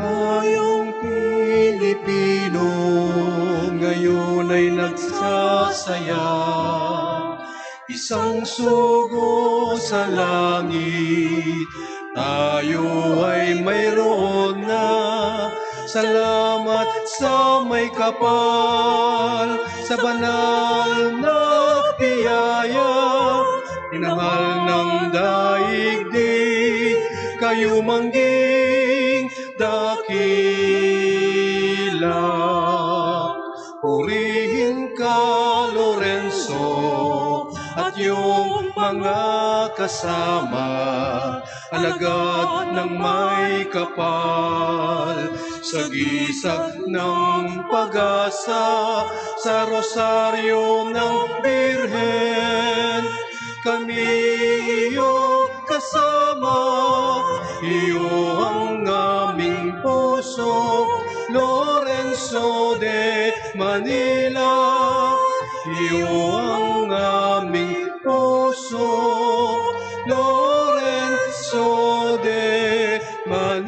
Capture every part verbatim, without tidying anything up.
Tayong Pilipino ngayon ay nagsasaya, isang sugo sa langit, tayo ay mayroon na. Salamat sa may kapal, sa banal na biyaya, minamahal ng daigdig, kayo mangging dakila. Purihin ka, Lorenzo, at iyong mga kasama, alagad ng may kapal, sa gisag ng pag-asa, sa rosaryo ng Birhen. Kami iyo kasama, iyo ang aming puso, Lorenzo de Manila. Iyo ang aming puso, Lorenzo de Manila.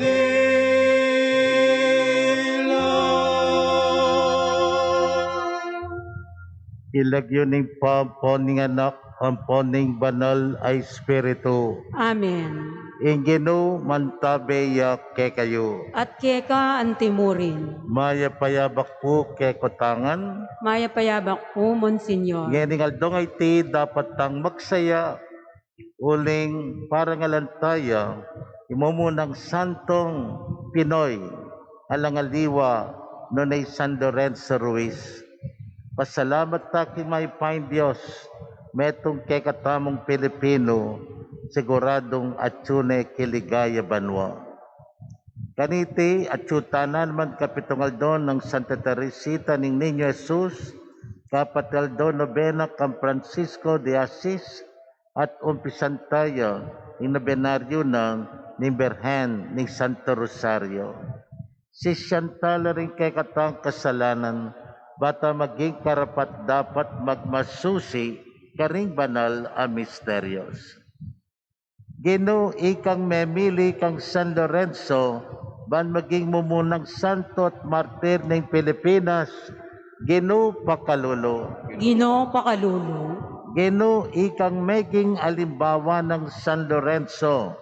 King lagyu ning Ibpa, ampo ning Anak, ampo ning Banal a Espiritu. Amen. Ing Ginu mantabe ya kekayu. At keka antimurin. Mayap a yabak pu kekatang ngan. Mayap a yabak pu, Monsignor. Ngening aldo a iti dapat tang magsaya, uling parangalan taya ing mumunang santong Pinoy, alang aliwa nune i San Lorenzo Ruiz. Pasalamat ta king mayupayang Dios, metung kekatamung Pilipino, siguradung atyu ne king ligaya banua. Kaniti, atyu tana naman kapitung aldo nang Santa Teresita ning Niño Jesus, kapat aldo nobena kang Francisco de Asis, at umpisan taya ing nobenaryu na ning Birhen ning Santo Rosario. Sisian ta la ring kekatang kasalanan, ba ta maging karapat-dapat magmasusi karing banal a misterios. Ginu, ikang memili kang San Lorenzo ban maging mumunang santo at martir ning Pilipinas, Ginu, pakalulu. Ginu, pakalulu. Ginu, ikang meging alimbawa nang San Lorenzo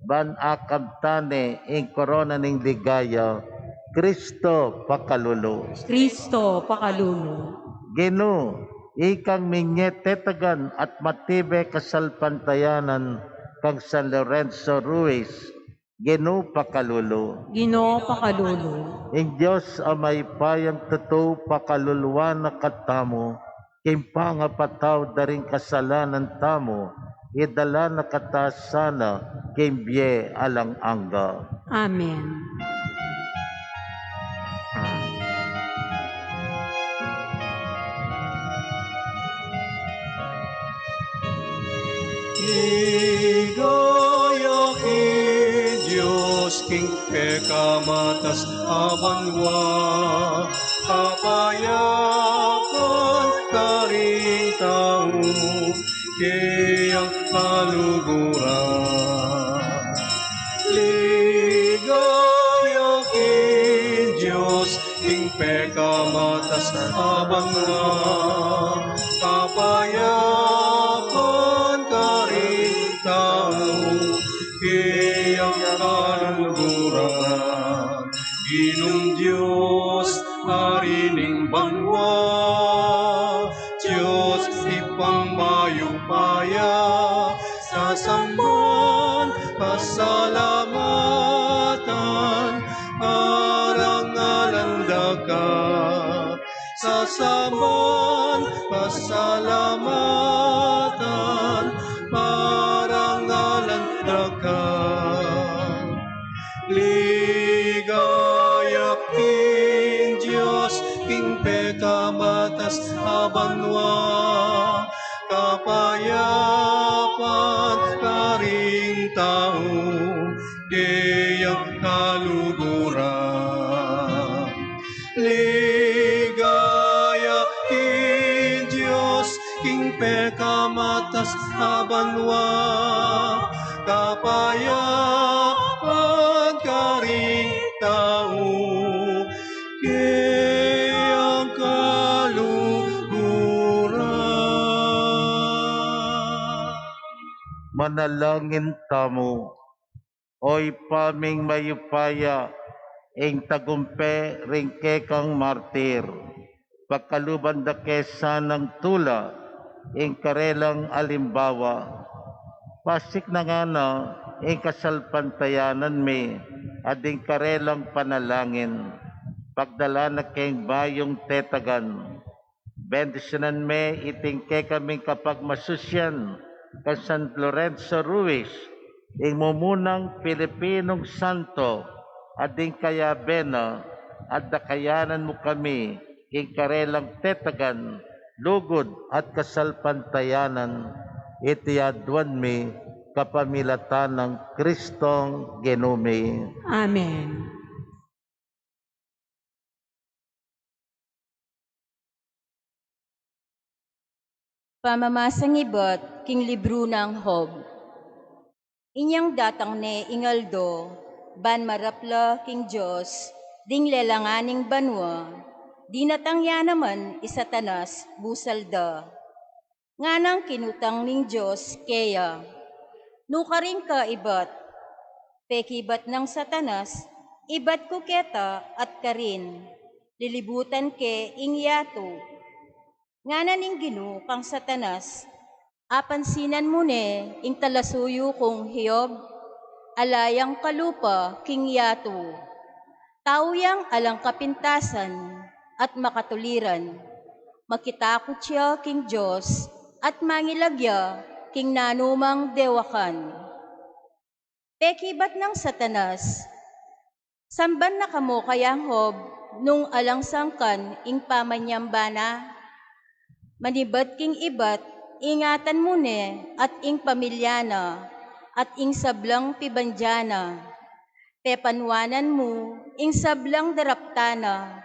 ban akamtan ne ing korona ning ligaya, Kristo, pakalulu. Kristo, pakalulu. Ginu, ikang minye tetagan at matibe kasalpantayanan kang San Lorenzo Ruiz, Ginu, pakalulu. Ginu, pakalulu. Ing Dios a mayupayang tutu pakaluluan na katamu, king pangapatawad da ring kasalanan tamu, idala na kata sana king bie alang angga. Amen. Ligaya king Dios king pekamatas a banua, kapayapan karing tau kayang kaluguran. Ligaya king Dios king pekamatas a banua, kapayapan karing tau kayang kaluguran. Ginung Dios, Ari ning banua, Dios Ibpang mayupaya, sasamban pasalamatan, parangalan da ka. Sasamban pasalamatan, parangalan da ka. Ligaya king Dios king pekamatas a banua, kapayapan karing tau kayang kaluguran. Ligaya king Dios king pekamatas a banua, kapayapan karing tau Manalangin tamu. O Ibpa ming mayupaya, ing tagumpe ring kekang martir, pakaluban da ke sanang tula ing karelang alimbawa. Pasiknangan na ing kasalpantayanan mi at ing karelang panalangin, pagdala na keng bayung tetagan. Bendisyunan me iting kekaming kapagmasusian kang San Lorenzo Ruiz, ing mumunang Pilipinong santo, at ding kayabe na, at dakayanan mu kami king karelang tetagan, lugud at kasalpantayanan. Iti aduan mi kapamilatan nang Kristong Ginu mi. Amen. Pamamasang ibat king libru nang Job. Inyang datang ne ing aldo, ban marapla king Dios ding lelangan ning banua, dinatang ya naman i Satanas busal da. Nganang kinutang ning Dios keya, "Nukarin ka ibat?" Pekibat nang Satanas, "Ibat ku keta at karin, lilibutan ke ing yatu." Ngana ning Ginu kang Satanas, "Apansinan mu ne ing talasuyu kung Hiob? Ala yang kalupa king yatu. Tau yang alang kapintasan at makatuliran. Makitakut ya king Dios at mangilag ya king nanumang dewakan." Pekibat nang Satanas, "Samban na ka mu kayang Job nung alang sangkan ing pamanyamba na? Manibat king ibat, ingatan mu ne at ing pamilya na, at ing sablang pibandian na. Pepanuanan mu ing sablang daraptan na,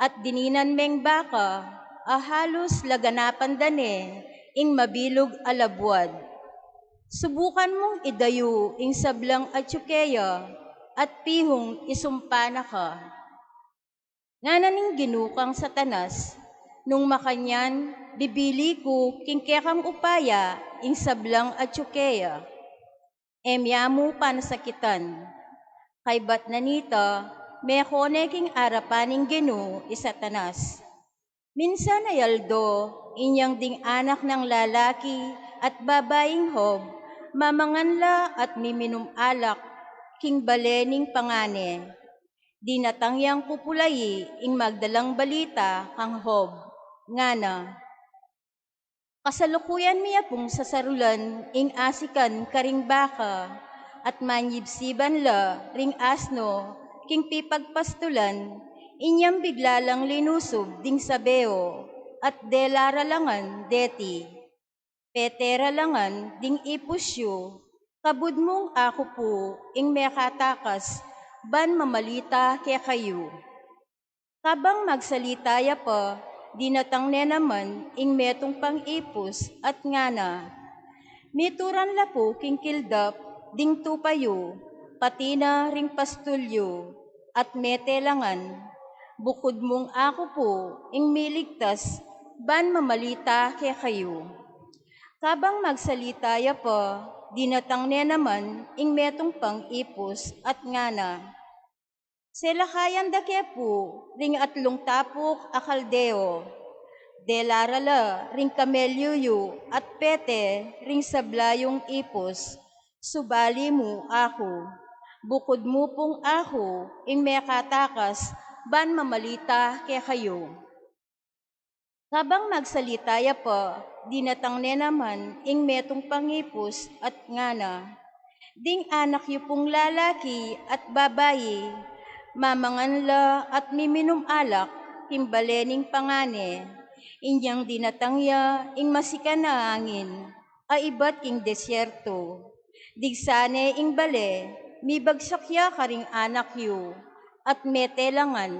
at dininan meng baka a halus laganapan da ne ing mabilug a labuad. Subukan mung idayu ing sablang atyu keya, at pihung isumpa na ka." Ngana ning Ginu kang Satanas, "Nung makanyan, bibili ku king kekang upaya ing sablang atyu keya. E mya mu panasakitan." Kaybat na nita, meko ne king arapan ning Ginu i Satanas. Minsan ay aldo, inyang ding anak nang lalaki at babaing Job, mamangan la at miminum alak king bale ning pangane. Dinatang yang pupulayi ing magdalang balita kang Job, ngana, "Kasalukuyan mi ya pung sasarulan ing asikan karing baka, at manyibsiban la ring asno king pipagpastulan, inyang bigla lang linusub ding sabeo, at dela ra la ngan deti. Pete ra la ngan ding ipus yu, kabud mung aku pu ing mekatakas ban mamalita kekayu." Kabang magsalita ya pa, dinatang ne naman ing metung pang ipus at ngana, "Mituran la pu king kildap ding tupa yu, pati na ring pastul yu, at mete la ngan, bukud mung aku pu ing miligtas ban mamalita kekayu." Kabang magsalita ya pa, dinatang ne naman ing metung pang ipus at ngana, "Selakayan da ke pu ring atlung tapuk a Kaldeo. Dela ra la ring kamelyu yu at pete ring sabla yung ipus, subali mu aku. Bukud mu pung aku ing mekatakas ban mamalita kekayu." Kabang magsalita ya pa, dinatang ne naman ing metung pang ipus at ngana, "Ding anak yu pung lalaki at babai, mamangan la at miminum alak king bale ning pangane. Inyang dinatang ya ing masikan a angin a ibat king desierto. Digsa ne ing bale, mibagsak ya karing anak yu, at mete la ngan.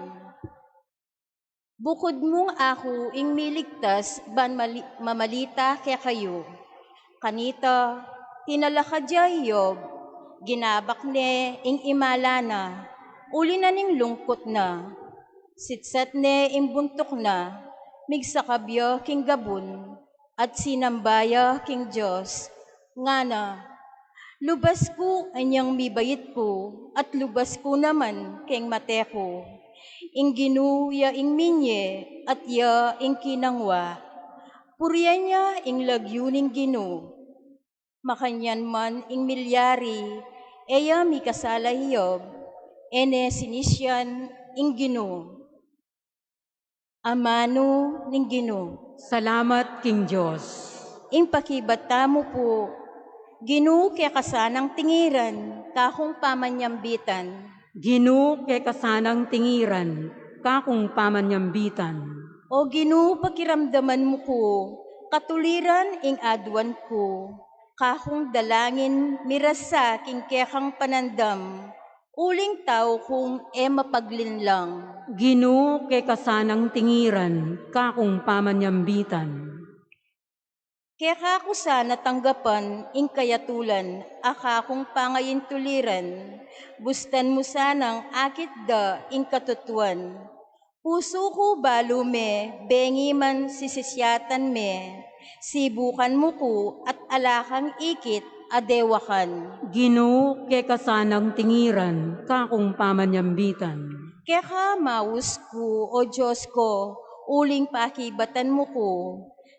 Bukud mung aku ing miligtas ban mali-, mamalita kekayu." Kanita, tinalakad ya i Job, ginabak ne ing imala na, uli na ning lungkut na. Sitsat ne ing buntuk na, migsakab ya king gabun, at sinamba ya king Dios, ngana, Lubas ku anyang mibait ku, at lubas ku naman keng mate ku. Ing Ginu ya ing minye, at ya ing kinangwa. Purian ya ing lagyu ning Ginu. Makanyan man ing milyari, e ya mikasala hiyag, e ne sinisian ing Ginu. Amanu ning Ginu. Salamat king Dios. Ing pakibat tamu pu. Ginu, keka sanang tingiran, kakung pamanyambitan. Ginu, keka sanang tingiran, kakung pamanyambitan. O Ginu, pakiramdaman mu ku, katuliran ing aduan ku, kakung dalangin mirasa king kekang panandam, uling tau kung e mapaglinlang. Ginu, keka sanang tingiran, kakung pamanyambitan. Keka ku sana tanggapan ing kayatulan a kakung pangaintuliran, bustan mu sanang akit da ing katutuan. Pusu ku balu me, bengi man sisisyatan me, sibukan mu ku at ala kang ikit a dewakan. Ginu, keka sanang tingiran, kakung pamanyambitan. Keka maus ku, o Dios ku, uling pakibatan mu ku,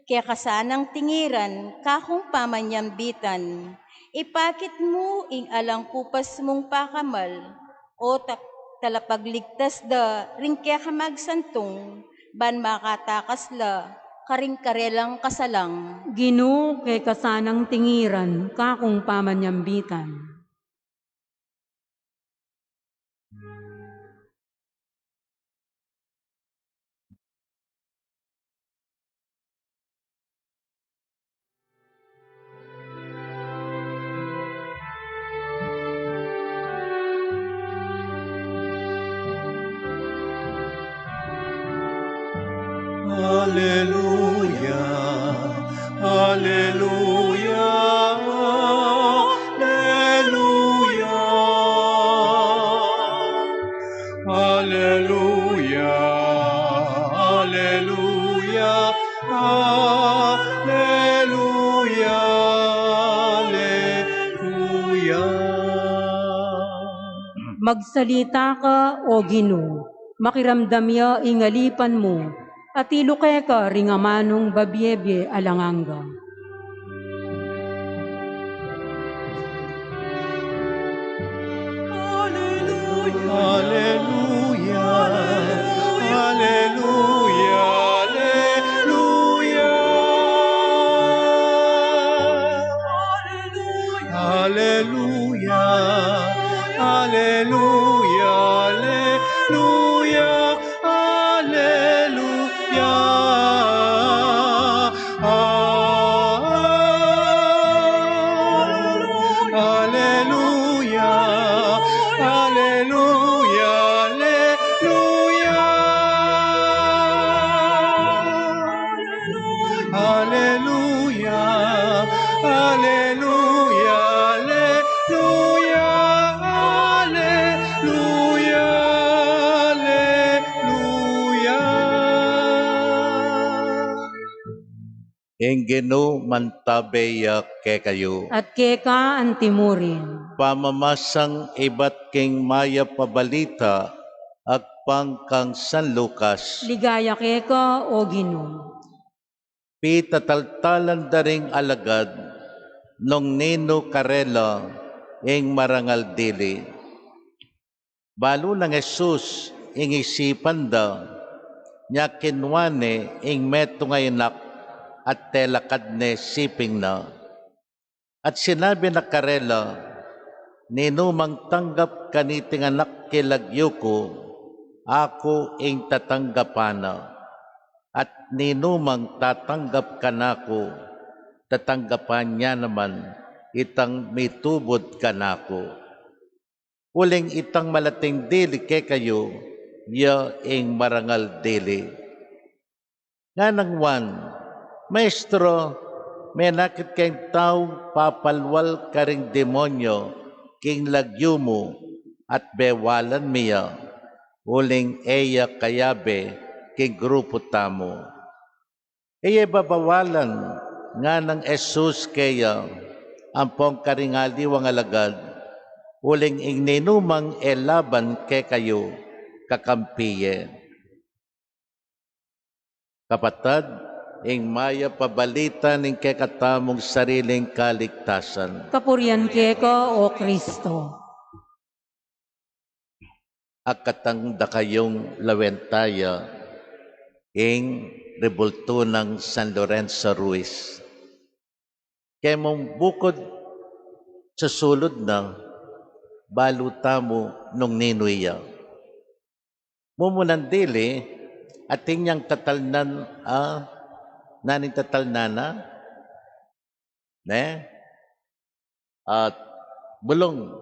keka sanang tingiran, kakung pamanyambitan. Ipakit mu ing alang kupas mung pakamal, o ta-, talapagligtas da ring keka magsantung, ban makatakas la karing karelang kasalang. Ginu, keka sanang tingiran, kakung pamanyambitan. Aleluya, aleluya, aleluya. Aleluya, aleluya, aleluya, aleluya. Magsalita ka, O Ginu, makiramdam ya ing alipan mu, at iluke ka ring amanung babiebie alang angga. Aleluya, aleluya, aleluya. Aleluya, aleluya, aleluya. Aleluya. Ah, aleluya. Aleluya. Aleluya. Aleluya. Aleluya. Aleluya. Aleluya. Aleluya. Ing Ginu mantabe ya kekayu. At keka antimurin. Pamamasang ibat king Mayap a Balita agpang kang San Lucas. Ligaya keka, O Ginu. Pitataltalan da ring alagad nung ninu karela ing marangal dili. Balu nang Jesus ing isipan da, nya kinua ne ing metung a anak at telakad ne siping na. At sinabi na karela, ninumang tanggap kaniting anak king lagyu ku, aku ing tatanggapan na. At ninumang tatanggap kanaku, tatanggapan ya naman itang mitubud kanaku. Uling itang malating dili kekayu, ya ing marangal dili. Nganang Juan, Maestro, menakit keng taung papalwal karing demonyo king lagyu mu at bewalan mi ya, uling e ya kayabe king grupu tamu. E ye babawalan, nganang Jesus keya, ampong karing aliwang alagad, uling ing ninumang e laban kekayu, kakampi ye. Kapatad, ing mayap a balita ning kekatamung sariling kaligtasan. Kapurian keka, O Kristo. Akatang dakayung lawen taya ing rebulto nang San Lorenzo Ruiz. Kemung bukud susulud na, balu tamu nung ninu ya. Mumunan dili, atin yang tatalnan, a, naning tatalnan na? Ne? At bulung.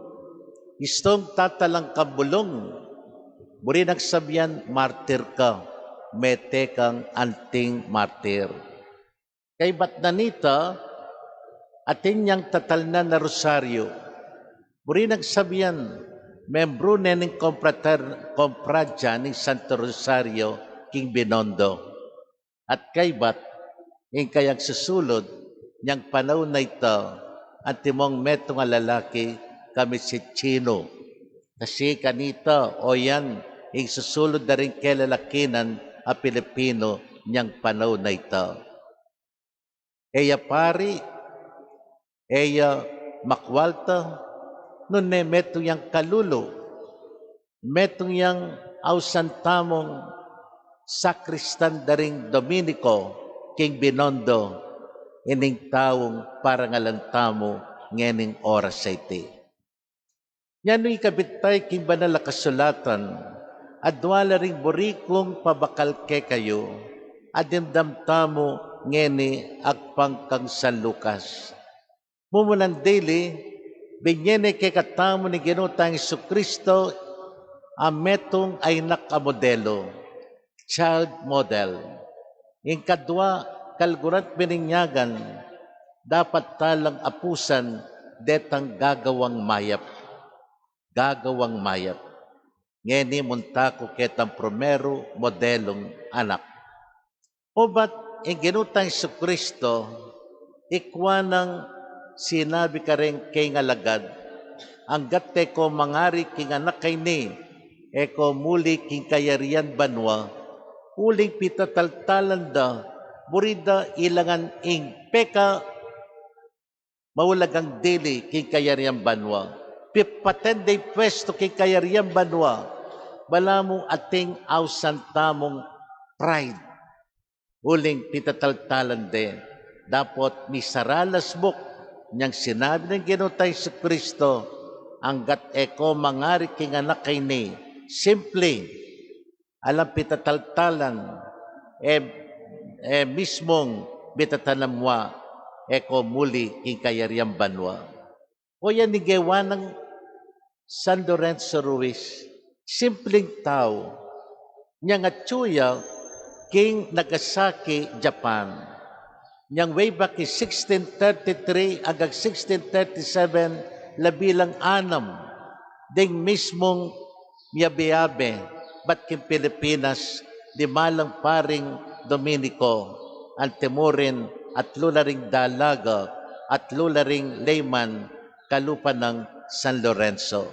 Istung tatalang kang bulung, buri nang sabian martir ka, mete kang anting martir. Kaybat na nita, atin yang tatalnan na rosaryo. Buri nang sabian, membru ne ning komprater-, kompradya ning Santo Rosario king Binondo. At kaybat, ing kayang susulud, nyang panaun a ita, antimong metung a lalaki, kamisit Chino. Kasi kanita, o yan, ing susulud da ring kelalakinan a Pilipino, nyang panaun a ita. E ya pari, e ya makualta, nune metung yang kalulu, metung yang ausan tamung sakristan da ring Dominiko king Binondo, ining taung parangalan tamu ngening oras a iti. Nyanu ikabit tay king banal a kasulatan, adwa la ring buri kung pabakal kekayu, a dimdam tamu ngeni agpang kang San Lucas. Mumunan dili, binie ne kekatamu ning Ginu tang Jesucristo a metung a inak a modelu, child model. Ing kadwa, kalguran at bininyagan, dapat talang apusan detang gagawang mayap. Gagawang mayap. Ngeni munta ku ketang primeru modelung anak. Obat ing Ginu tang Jesucristo, ikwa nang sinabi karing kayang alagad, anggat e ko mangari king anak a ini, e ko muli king kayarian banua, uling pitataltalan da, buri da ilangan ing peka maulagang dili king kayarian banua. Pipaten da ing pwestu king kayarian banua. Balamu ating ausan tamung pride. Uling pitataltalan de, dapot misaralas buk nyang sinabi ning Ginu tang Jesucristo, anggat e ko mangari king anak a ini, simple, alang pitataltalan, e, e mismung mitatanan mu, e ko muli king kayarian banua. O yan ing gewa nang San Lorenzo Ruiz, simpleng tau, nyang atyu ya king Nagasaki, Japan. Nyang way back in sixteen thirty-three anggang sixteen thirty-seven, labi lang anam ding mismung miyabe-abe, bat king Pilipinas, lima lang paring Dominiko, antimurin, atlu la ring dalaga, atlu la ring layman, kalupa nang San Lorenzo.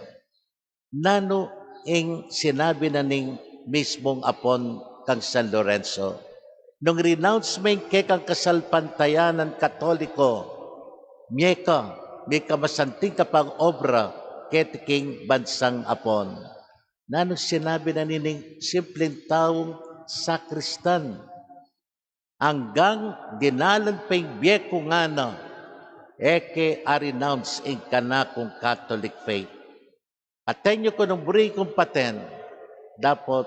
Nanu ing sinabi na ning mismung apon kang San Lorenzo? Nung renounce me ing kekang kasalpantayanan Katoliko, mie ka, mika masanting ka pang obra keti king bansang Apon. Nanung sinabi na nining simpleng taung sakristan? Anggang dinalan pa ing bie ku ngana, e ke a-renounce ing kanakung Catholic faith. Paten yu ku nung buri kung paten, dapot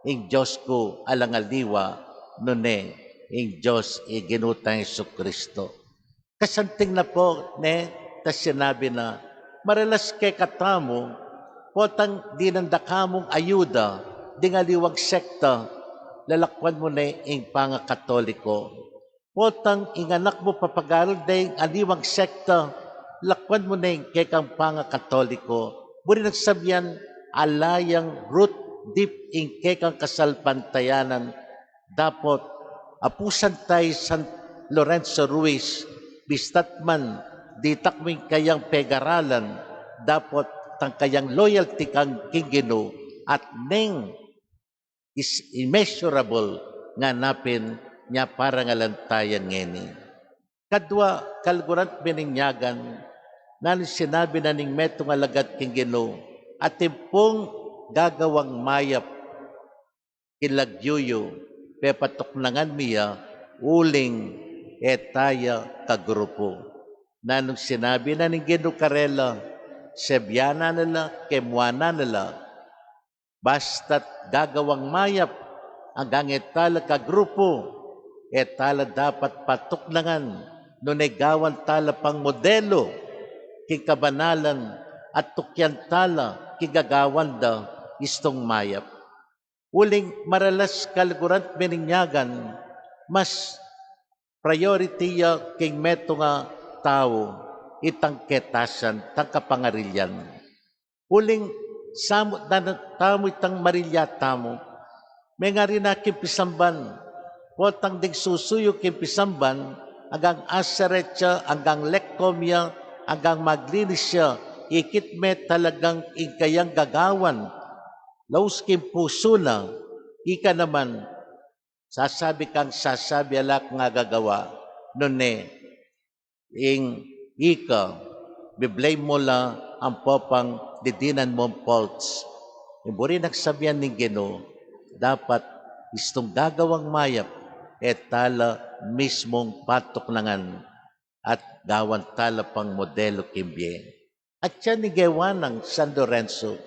ing Dios ku alang aliwa nune ing Dios, ing Ginu tang Jesucristo. Kasanting na po, ne, ta sinabi na, maralas kekatamu, potang dinan da kamung ayuda ding aliwang sekta, lalakwan mu ne ing pangakatoliko. Potang ing anak mu papag-aral ding aliwang sekta, lakwan mu ne ing kekang pangakatoliko. Buri nang sabian, ala yang root deep ing kekang kasalpantayanan. Dapot apusan tay San Lorenzo Ruiz, bista't man Ditak ming kayang pegaralan, dapot tang kayang loyalty kang king Ginu, at neng is immeasurable nga napin nya parangalan taya ngeni. Kadwa, kaluguran at bininyagan, nanu sinabi na ning metung a alagad king Ginu, atin pung gagawang mayap king lagyu yu, pepatuknangan mi ya, uling e taya kagrupu. Nanung sinabi na ning Ginu karela, sebianan na la, kemuanan na la. Basta't gagawang mayap, anggang e tala kagrupu, e tala dapat patuknangan, nune gawan tala pang modelu king kabanalan, at tukyan tala king gagawan da istung mayap. Uling maralas, kaluguran at bininyagan, mas priority ya king metung a tau itang ketasan, tang kapangarilyan. Uling samut da na tamu itang marilya tamu. Mengari na king pisamban, potang deng susuyu king pisamban, anggang asaret ya, anggang lekkom ya, anggang maglinis ya, ikit me talagang ing kayang gagawan laus king pusu na. Ika naman, sasabi kang sasabi, ala kang agagawa. Nune, ing ika, biblame mu la ampong didinan mung faults. Ing buri nang sabian ning Ginu, dapat istung gagawang mayap, e tala mismung patuknangan at gawan tala pang modelu king bie. At yan ing gewa nang San Lorenzo.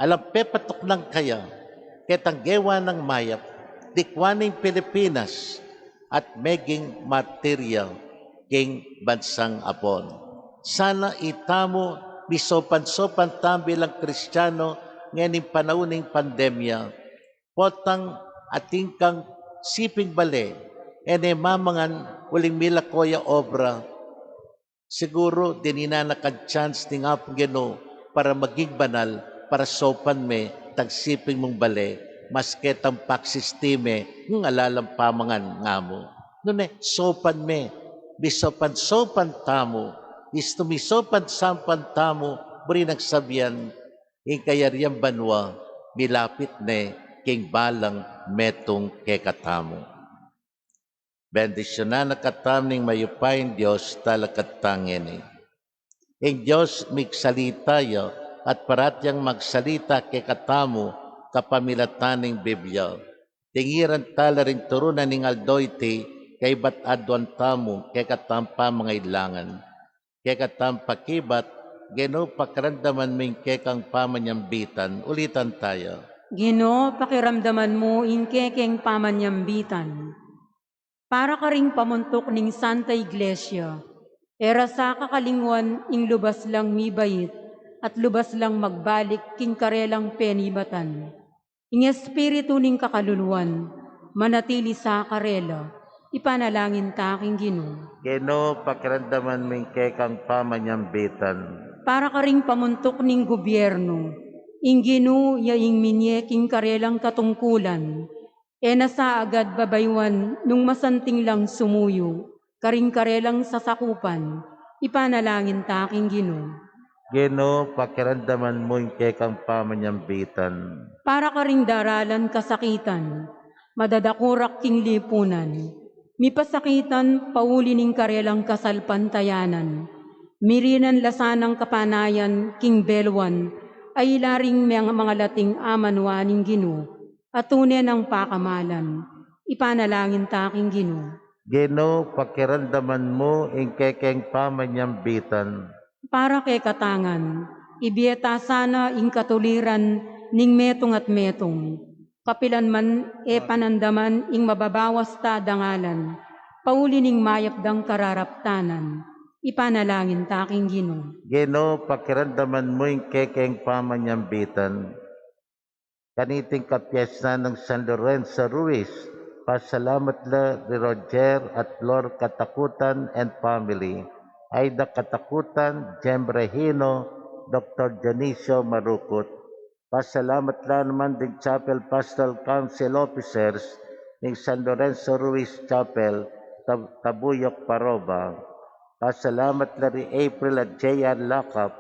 Alang pepatuknang kaya ketang gewa nang mayap, dikwan ing Pilipinas at meging martir ya king bansang Apon. Sana itamu, misopan-sopan tamu bilang Kristiano ngening panaun ning pandemya, potang atin kang siping bale, e ne mamangan uling milako ya obra. Siguru dininan na kang chance ning Apung Ginu para maging banal, para sopan me tang siping mung bale, maske tang paksisti me, hmm, ala lang pamangan nga mu. Nune, sopan me, misopan-sopan tamu, istu misopan-sopan tamu, buri nang sabian, ing kayarian banua milapit ne king balang metung kekatamu. Bendisyunan na katamu ning mayupayang Dios, talakad tang ngeni. Ing Dios migsalita ya at parati yang magsalita kekatamu kapamilatan ning Biblia. Tingiran tala ring turunan ning aldo iti, kaybat aduan tamu kekatang pamangailangan. Kekatang pakibat, Ginu, pakiramdaman mu ing kekang pamanyambitan. Ulitan taya. Ginu, pakiramdaman mu ing kekeng pamanyambitan. Para karing pamuntuk ning Santa Iglesia, e ra sa kakalingwan ing lubas lang mibait at lubas lang magbalik king karelang penibatan. Ing espiritu ning kakaluluan, manatili sa karela, ipanalangin ta king Ginu. Ginu, pakiramdaman mu ing kekang pamanyambitan. Para karing pamuntuk ning gubyernu, ing Ginu ya ing minye king karelang katungkulan, e na sa agad babayuan nung masanting lang sumuyu karing karelang sasakupan, ipanalangin ta king Ginu. Ginu, pakiramdaman mu ing kekang pamanyambitan. Para karing daralan kasakitan, madadakurak king lipunan, mipasakitan pauli ning karelang kasalpantayanan, mirinan la sanang kapanayan king beluan, a ila ring meng-, mangalating amanwa ning Ginu, a tune nang pakamalan, ipanalangin ta king Ginu. Ginu, pakiramdaman mu ing kekeng pamanyambitan. Para kekatang ngan, ibie ta sana ing katuliran ning metung at metung. Kapilan man e panandaman ing mababawas ta dangalan, pauli ning mayap dang kararaptanan, ipanalangin ta king Ginu. Ginu, pakiramdaman mu ing kekeng pamanyambitan. Kaniting kapiesnan nang San Lorenzo Ruiz, pasalamat la ri Roger at Flor Katakutan and family, Aida Katakutan, Jem Regino, Doktor Dionisio Marukut. Pasalamat la naman ding Chapel Pastoral Council Officers ning San Lorenzo Ruiz Chapel, Tab-, Tabuyok, Parobang. Pasalamat la ri April at J R Lakap,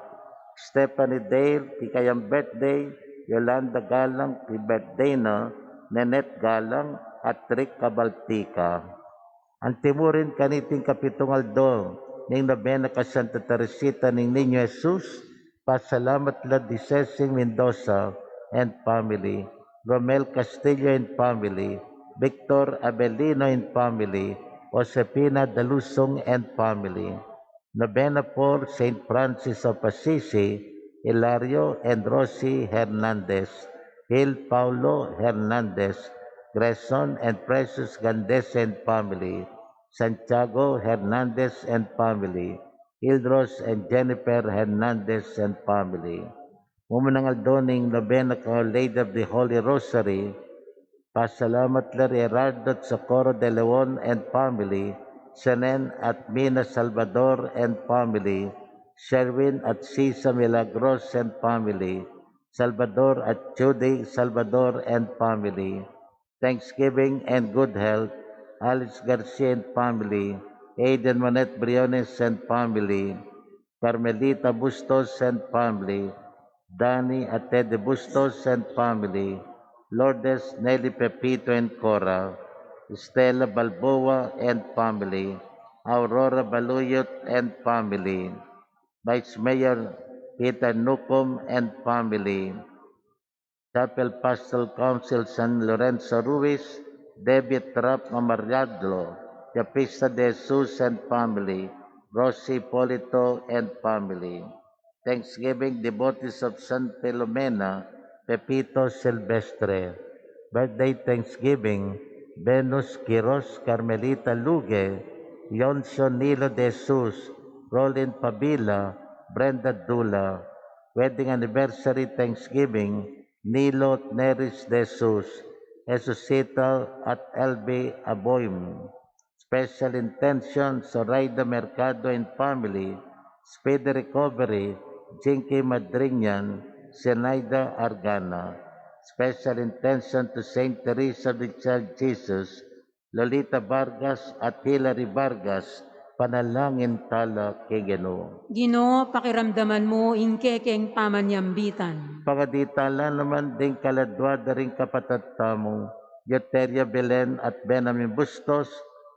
Stephanie Dale, king kayang birthday, Yolanda Galang, king birthday na, Nenette Galang, at Rick Cabaltica. Antimurin kaniting kapitung aldo ning nobena kang Santa Teresita ning Niño Jesus, pasalamat la di Cesing Mendoza and family, Romel Castillo and family, Victor Abelino and family, Josefina Dalusong and family. Nobena for Saint Francis of Assisi, Hilario and Rosie Hernandez, Gil Paulo Hernandez, Grayson and Precious Gandez and family, Santiago Hernandez and family, Hildros and Jennifer Hernandez and family. Mumunang aldo ning nobena kang Our Lady of the Holy Rosary, pasalamat la ri Gerardo at Socorro de Leon and family, Senen at Mina Salvador and family, Sherwin at Sisa Milagros and family, Salvador at Judy Salvador and family. Thanksgiving and good health, Alice Garcia and family, Aiden Manette Briones and family, Carmelita Bustos and family, Danny at Teddy Bustos and family, Lourdes, Nelly, Pepito and Cora, Stella Balboa and family, Aurora Baluyot and family, Vice Mayor Peter Nucom and family, Chapel Pastoral Council San Lorenzo Ruiz, David Rap Mamariadlo, Japista de Jesus and family, Rosie Polito and family. Thanksgiving, devotees of San Filomena, Pepito Silvestre. Birthday Thanksgiving, Venus Quiros, Carmelita Luge, Yoncio Nilo de Jesus, Rolin Pabila, Brenda Dula. Wedding Anniversary Thanksgiving, Nilo Neris de Jesus, Jesusita at L B Aboim. Special intention, Zoraida Mercado and family, speedy recovery, Jinky Madriñan, Zenaida Argana. Special intention to Saint Teresa of the Child Jesus, Lolita Vargas at Hilary Vargas, panalangin tala king Ginu. Ginu, pakiramdaman mu ing kekeng pamanyambitan. Pangadi tala naman ding kaladua da ring kapatad tamu, Yoteria Belen at Benjamin Bustos,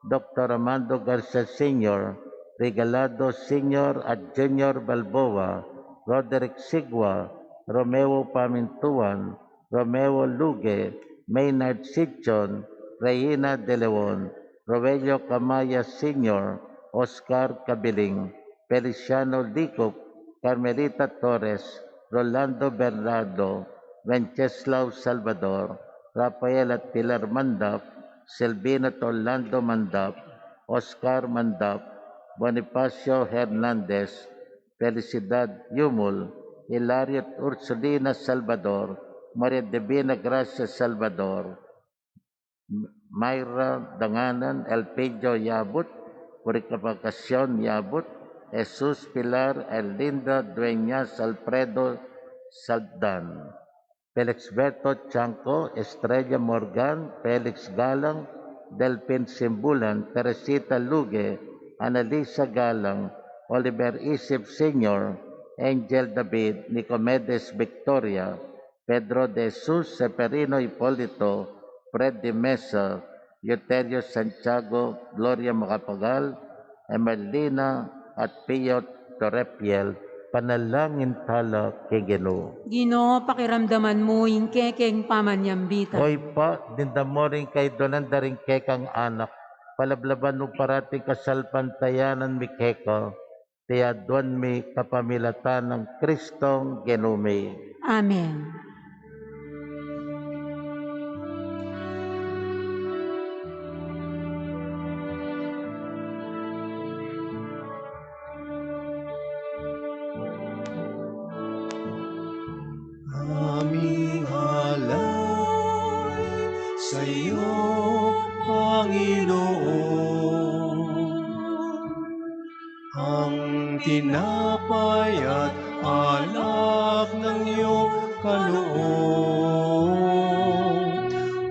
Doktor Armando Garcia Senior, Regalado Senior at Junior Balboa, Roderick Sigua, Romeo Pamintuan, Romeo Luge, Maynard Sichon, Reina de Leon, Rogelio Camaya Senior, Oscar Cabiling, Feliciano Licup, Carmelita Torres, Rolando Bernardo, Wenceslao Salvador, Rafael at Pilar Mandap, Silvina at Orlando Mandap, Oscar Mandap, Bonifacio Hernandez, Felicidad Yumul, Hilario at Ursulina Salvador, Maria Divina Gracia Salvador, Myra Danganan, Elpidio Yabut, Purificacion Yabut, Jesus Pilar, Erlinda Dueñas, Alfredo Saldan, Felixberto Chanco, Estrella Morgan, Felix Galang, Delfin Simbulan, Teresita Luge, Annalisa Galang, Oliver Isip Senior, Angel David, Nicomedes Victoria, Pedro de Jesus, Seferino Hipolito, Fred de Mesa, Euterio Santiago, Gloria Macapagal, Emerlina at Pio Torrepiel, panalangin tala king Ginu. Ginu, pakiramdaman mu ing kekeng pamanyambitan. O Ibpa, dindamu ring kaidunan da ring kekang anak, palablaban mu parati ing kasalpantayanan mi keka, iti aduan mi kapamilatan nang Kristong Ginu mi. Amen. Aming alay sa iyo, Panginoon, ang tinapay at alak ng iyong kaloob,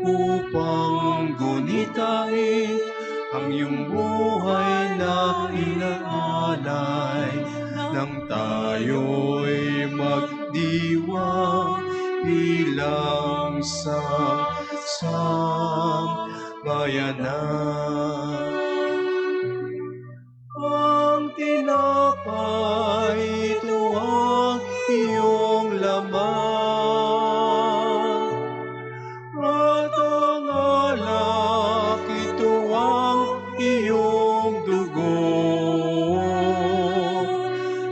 upang gunitain ang iyong buhay na inaalay. Nang tayo'y magdiwang bilang sambayanan. Ang tinapay, ito ang iyong laman. At ang alak, ito ang iyong dugo.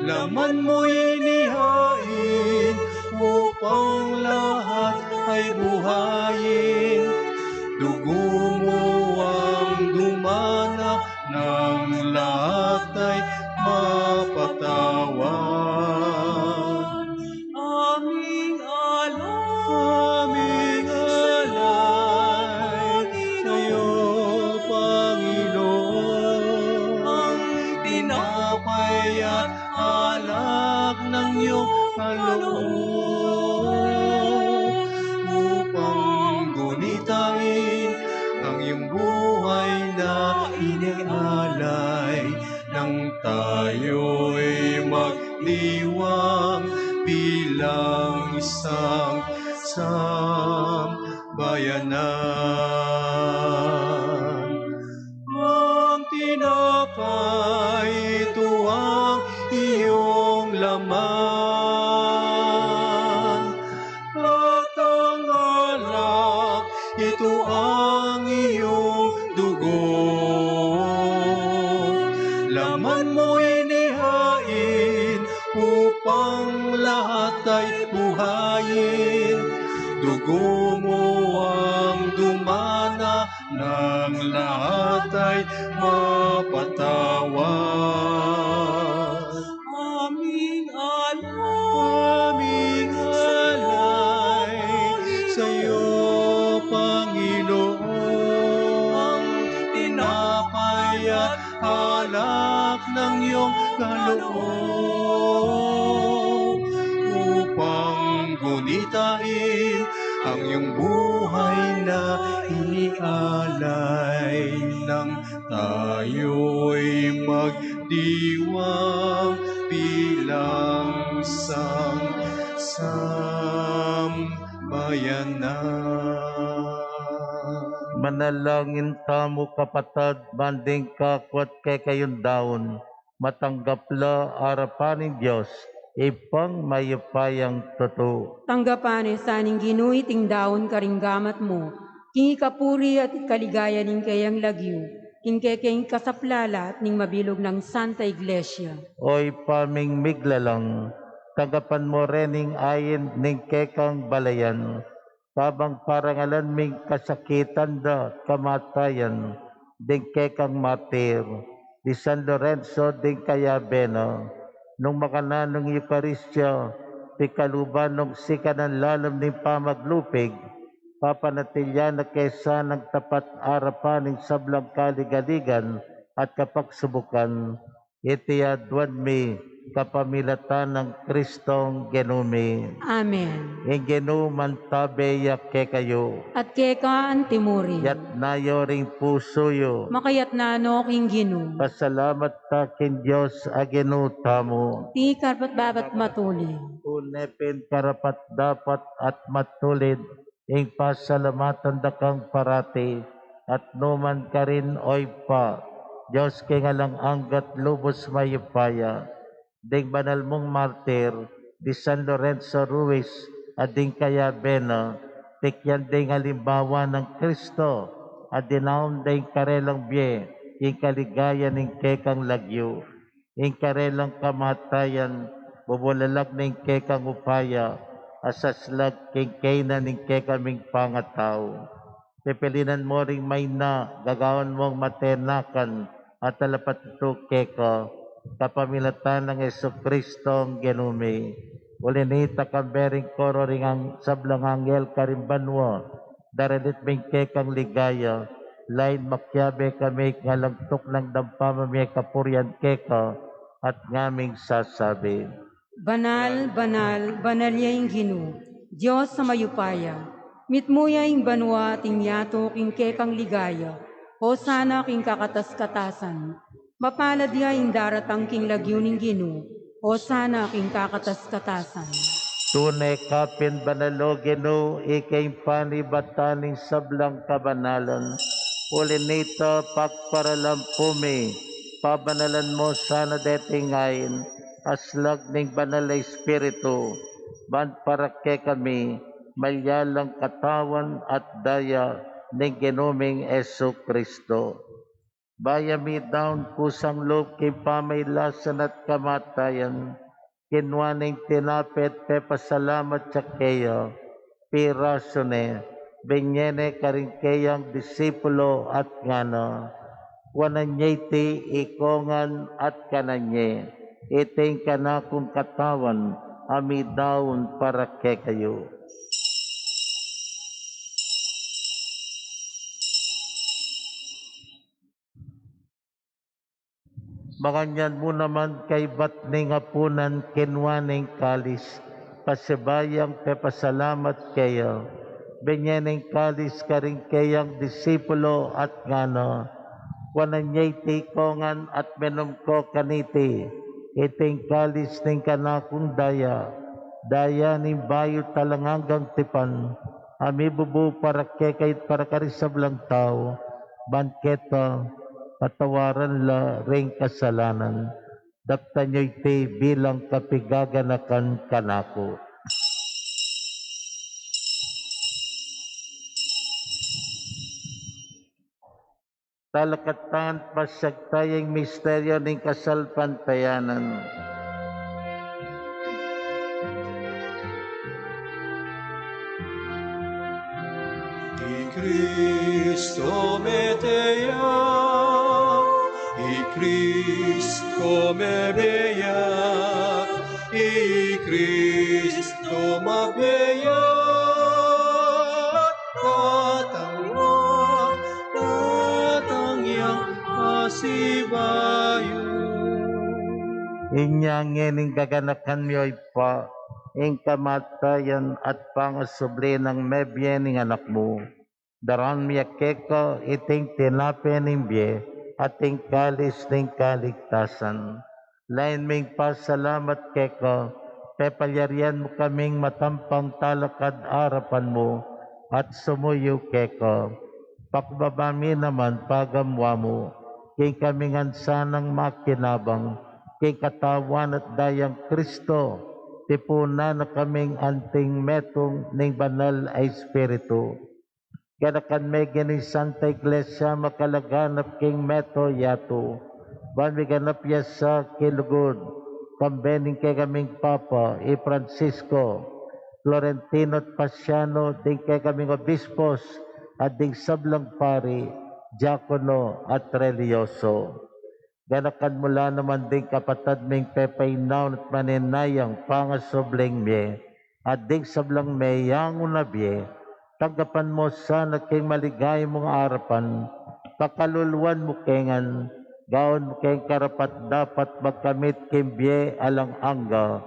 Laman mo inihain upang lahat ay buhayin. Dugo mo ang dumana nang lahat ay mapatawad. Aming alay, aming alay sa'yo, Panginoon. Ang tinapay at alak ng iyong kaloob, upang gunitain ang iyong buhay na inialay nang tayo'y magdiwang bilang isang sambayanan. Ang tinapay, ito ang iyong laman. At ang alak, ito ang iyong dugo. Laman mo inihain upang lahat ay buhayin. Dugo mo ang dumana nang lahat ay mapatawad. Aming alay, aming alay sa'yo, Panginoon. Ang tinapay at alak ng iyong kaloob, upang gunitain ang iyong buhay na inialay nang tayo'y magdiwang bilang isang sambayanan. Manalangin tamu, kapatad, ban ding kaku at kekayung daun, matanggap la arapan ning Dios, Ibpang mayupayang tutu. Tanggapan na sa ning Ginu iting daun karing gamat mu, king ikapuri at ikaligaya ning keyang lagyu, king kekeng kasaplalan at ning mabilug nang Santa Iglesia. O Ibpa ming miglalang, tanggapan mu rin ing ain ning kekang balayan, kabang parangalan ming kasakitan da at kamatayan ding kekang martir, di San Lorenzo ding kayabe na, nung makananu ning Eukaristia, pikaluban nung sikanan lalam ning pamaglupig, papanatilian na ke sanang tapat arapan ning sablang kaligaligan at kapagsubukan. Iti aduan mi kapamilatan nang Kristong Ginu mi. Amen. Ing Ginu mantabe ya kekayu. At keka antimurin. Yatna yu ring pusu yu. Makayatna no king Ginu. Pasalamat ta king Dios a Ginu tamu. Iti karapat-dapat matulid. Tune pin karapat-dapat at matulid ing pasalamatan da kang parati, at numan karin, O Ibpa, Dios king alang angga at lubus mayupaya. Ding banal mung martir, di San Lorenzo Ruiz, at ding kayabe na, tikyan ding alimbawa nang Kristo, at dinaun ding karelang bie, king kaligayan ning kekang lagyu. Ing karelang kamatayan, bubulalag ning kekang upaya, a saslag king kainan ning kekaming pangatau. Pepelinan mu ring maina, gagawan mung matenakan, at talapatutu keka, kapamilatan nang Jesukristong Ginu mi. Uli nita, kambe ring koro ring ang-, sablang anghel karing banua, daralit ming kekang ligaya, lain makiabe kami king alang tuknang dang pamamie kapurian keka, at ngaming sasabi. Banal, banal, banal ya ing Ginu, Dios a mayupaya. Mitmu ya ing banua at ing yatu king kekang ligaya. Hosana king kakatas-katasan. Mapalad ya ing daratang king lagyu ning Ginu. Osana king kakatas-katasan. Tune ka pin banal, o Ginu, ika ing panibatan ning sablang kabanalan. Uli na nita, pagparalampu mi, pabanalan mu sana deting ain, aslag ning Banal a Espiritu, ban para kekami, malyalang katawan at daya ning Ginu ming Jesucristo. Bayu mi daun kusang lub king pamailasan at kamatayan, kinua ne ing tinape at pepasalamat ya keya, pirasu ne, binye ne karing keyang disipulo at ngana: Kuanan ye iti ikongan at kanan ye, iti ing kanakung katawan a midaun para kekayu. Makanyan mu naman kaibat ning apunan, kinua ne ing kalis, pasibayung pepasalamat keya, binye ne ing kalis karing keyang disipulo at ngana: Kuanan ye iti ikongan at minum ko kaniti, iti ing kalis ning kanakung daya, daya ning bayu at alang anggang tipan, a mibubu para kekayu at para karing sablang tau, ban keta patawaran la ring kasalanan. Daptan yu iti bilang kapigaganakan kanaku. Talakad tang pasiag taya ing misteryu ning kasalpantayanan. I Kristo mete ya, i Kristo mebie ya, i Kristo mabie ya, datang ya, datang ya, pasibayu. Inya ngeni ing gaganakan mi, o Ibpa, ing kamatayan at pangasubli nang mebie ning Anak mu. Daran mi ya keka iting tinape ning bie at ing kalis ning kaligtasan. Lain ming pasalamat keka, pepalyarian mu kaming matampang talakad arapan mu at sumuyu keka. Pakubaba mi naman pagamuan mu, king kami ngan sanang makinabang king katawan at dayang Kristo, tipunan na kaming anting metung ning Banal a Espiritu. Ganakan me ing Santa Iglesia makalaganap king mabilug a yatu, ban miganap ya sa king lugud, kambe ning kekaming Papa, i Francisco, Florentino at Pasiano, ding kekaming obispos, at ding sablang pari, diakono, at relihiyoso. Ganakan mu la naman ding kapatad ming pepainaun at manenayang pangasubling mie, at ding sablang meyangu na bie, tanggapan mu sana king maligaya mung arapan, pakaluluan mu ke ngan, gawan mu keng karapat-dapat magkamit king bie alang angga,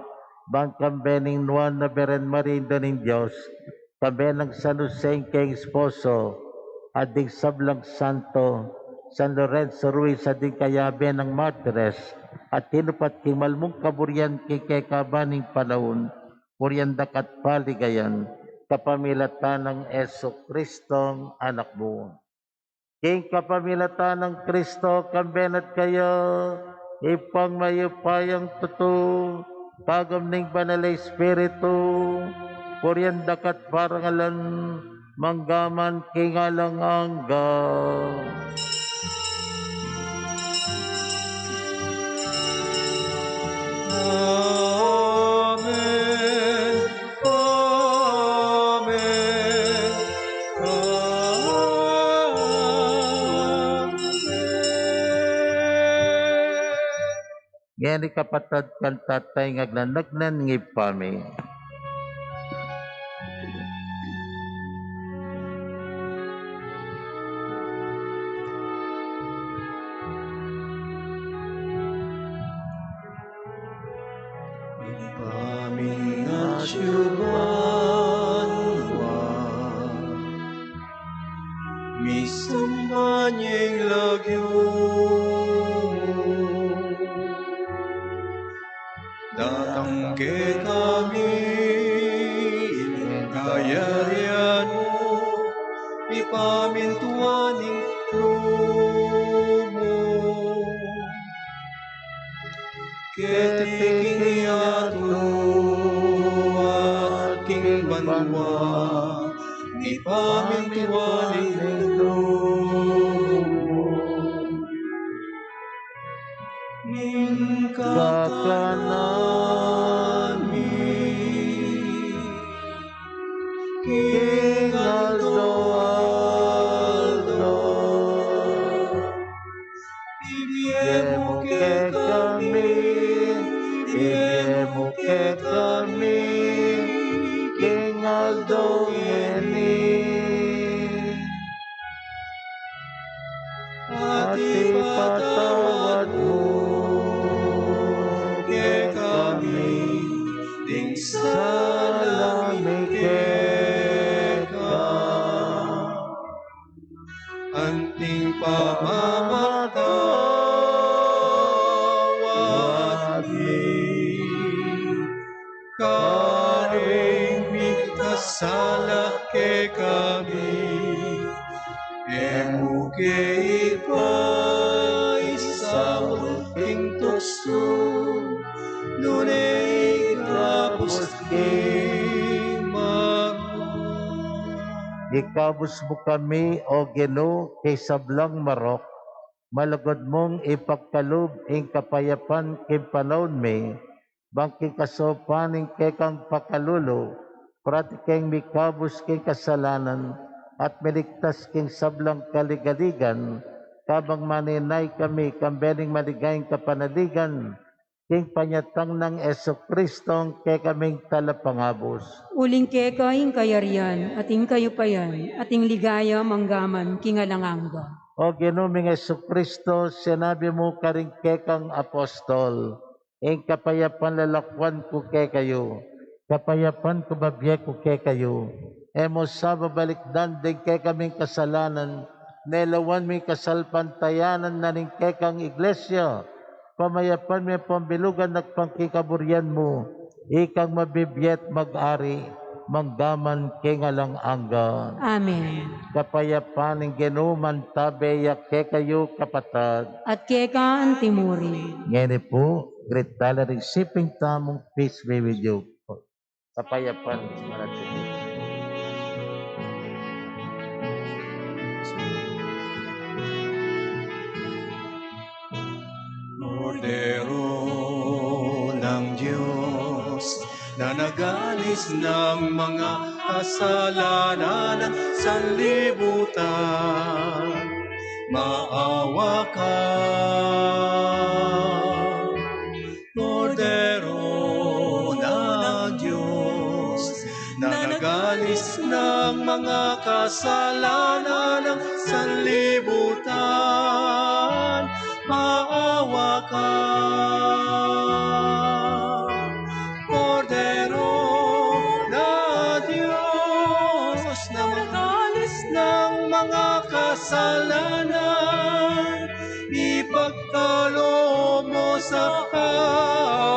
ban kambe ning Nuan a Birhen Maria, Indu ning Dios, kambe nang San Jose ing keyang esposo, at ding sablang santo, San Lorenzo Ruiz at ding kayabe nang martires, a tinupat king malmung kaburian king kekaban ning panaun, purian da ka at paligayan, kapamilatan nang Jesucristong Anak mu. King kapamilatan nang Kristo, kambe na at kaya, Ibpang mayupayang tutu, pagam ning Banal a Espiritu, purian da ka at parangalan, mangga man king alang angga. Amen. Amen. Amen. Ngeni kapatad, kantan taya ing agnanagnan ning Ibpa mi. Ibpa mi, atsu ka banua, misamban ya ing lagyu mu, keti king yatu at king banua, mipamintuan ing lub mu. Ing kakanan mi king aldo-aldo, ibie mu kekami, ibie mu kekami king aldo ngeni. At ipatawad mu kekami ding sala mi keka, anting pamamatawad mi karing mikasala kekami. E mu ke ipaisaul king tuksu, nune ikabus king marok. Ikabus mu kami, O Ginu, king sablang marok, malugud mung ipagkalub ing kapayapan king panaun mi, bang king kasaupan ning kekang pakalulu, parati keng mikabus king kasalanan at miligtas king sablang kaligaligan, kabang manenaya kami kambe ning maligayang kapanaligan king panyatang nang Jesucristo, ing kekaming Talapangabus. Uling keka ing kayarian, at ing kayupayan, at ing ligaya manggaman king alang angga. O Ginu ming Jesucristo, sinabi mu karing kekang apostol, ing kapayapan lalakuan ku kekayu, kapayapan ku bibie ku kekayu. E mu sa babalikdan ding kekaming kasalanan, nune lawan mu ing kasalpantayanan na ning kekang Iglesia, pamayapan mu yang pambilugan agpang king kaburian mu, ikang mabibie at mag-ari manggaman king alang angga. Amen. Kapayapan ning Ginu mantabe ya kekayu, kapatad. At keka antimurin. Ngeni pu, greet tala ring siping tamung, "Peace be with you." Kapayapan manatili. Kordero ng Diyos, na nagalis ng mga kasalanan ng sanlibutan, maawa ka. Kordero ng Diyos, na nagalis ng mga kasalanan ng sanlibutan, maawa ka. Kordero ng Diyos, na nagalis ng mga kasalanan, ipagkaloob mo sa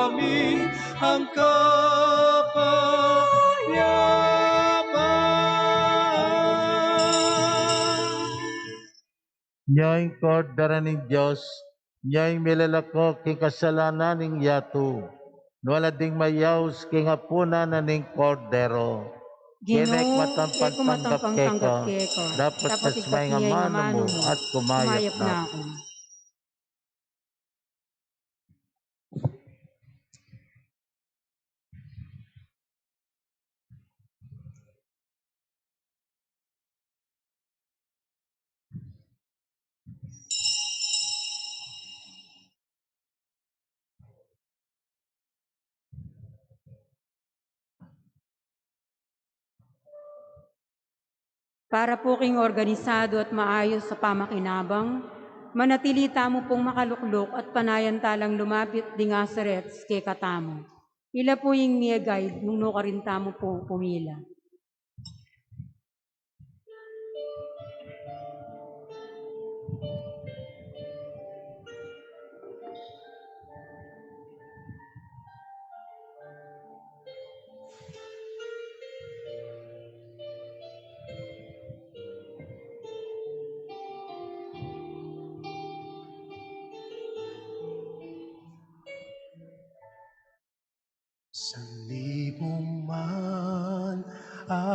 amin ang kapayapan. Nya ing Kordero ning Dios, nya ing milalako king kasalanan ning yatu. Nuan la ding mayaus king apunan na ning Kordero. Ginu, keka ku matampang tanggap keka, dapot isipun mu ing amanu mu at kumayap na ku. Para pu king organisado at maayus a pamakinabang, manatili tamu pung makalukluk at panayan talang lumapit ding asarets kekatamu. Ila pu ing mie guide nung nukarin tamu pu pumila.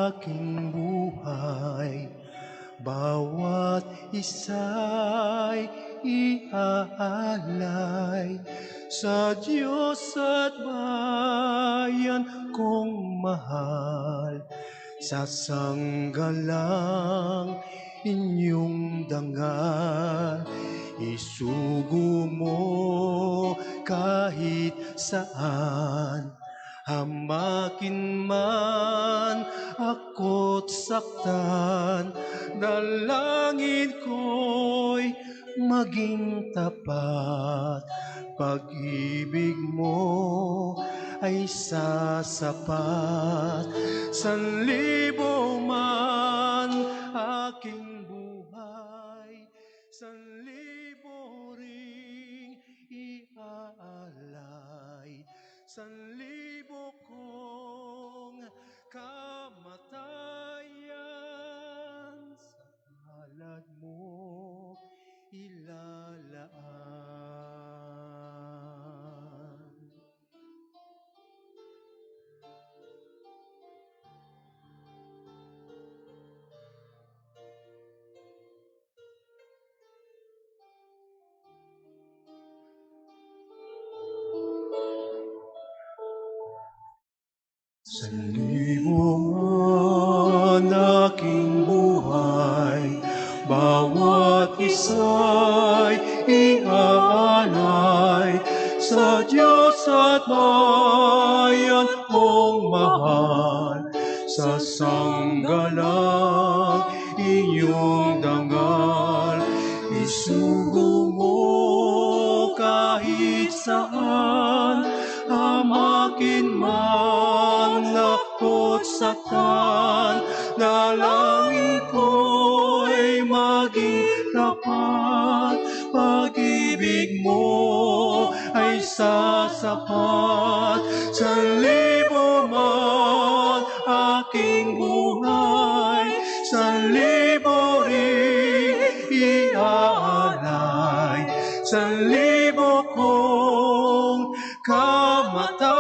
aking buhay, bawat isa'y iaalay sa Diyos at bayan kong mahal. Sasanggalang inyong dangal, isugo mo kahit saan. Hamakin man ako't saktan, dalangin ko'y maging tapat. Pag-ibig mo ay sasapat. Sanlibo man aking buhay, sanlibo ring iaalay, sanlibo kong kamatayan, sa palad mo ilalaan. Sanlibo man aking buhay, bawat isa'y iaalay sa Diyos at bayan kong mahal. Sasanggalang inyong dangal, isugo mo kahit saan. Hamakin man ako't saktan, dalangin ko'y maging tapat. Pag-ibig mo ay sasapat. Sanlibo man aking buhay, sanlibo ring iaalay, sanlibo kong kamatayan.